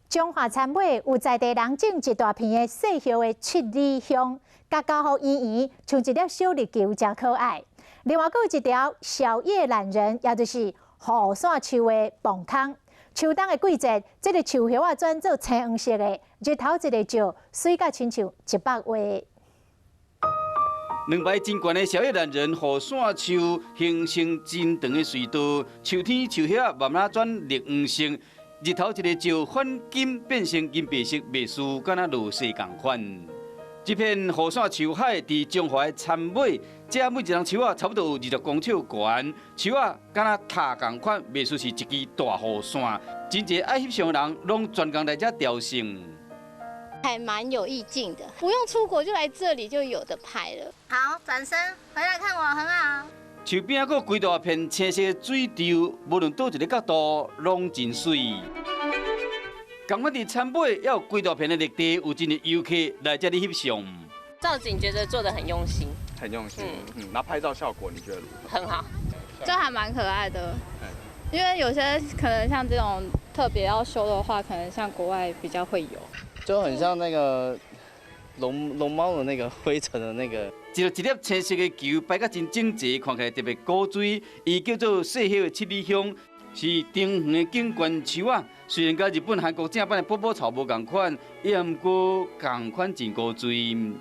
彰化杉尾有在地人種一大片的細葉的七里香，共交予圓圓，像一粒小綠球，誠可愛。另外，閣有一條小葉欖仁，也就是雨傘樹的磅空。秋冬的季節，這个樹葉仔轉做青黃色的，日頭一下照，媠甲親像一幅畫。兩排真懸的小葉欖仁雨傘樹形成真長的隧道，秋天樹葉慢慢轉綠黃色，日頭一下照反金變成銀白色，賣輸敢若落雪仝款。這片雨傘樹海佇彰化的杉尾，這每一叢樹仔差不多有20公尺懸，樹仔敢若塔仝款，袂輸是一支大雨傘。真濟愛翕相的人攏專工來這朝聖。還蠻有意境的，不用出國就來這裡就有得拍了。好，轉身回來看我，很好。樹邊仔閣有規大片青色水池，無論佗一个角度，攏真媠。仝款佇杉尾，也有規大片的綠地，有真濟遊客來這裡翕相。造景覺得做得很用心，很用心。嗯，那拍照效果你覺得如何？很好，就還蠻可愛的。因為有些可能像這種特別要修的話，可能像國外比較會有。就很像那個龍龍貓的那個灰塵的那個。一粒一粒青色的球擺甲真整齊，看起來特別古錐。伊叫做細葉的七里香，是長遠的景觀樹仔。雖然佮日本、韓國正版的寶寶草無仝款，也毋過仝款真古錐。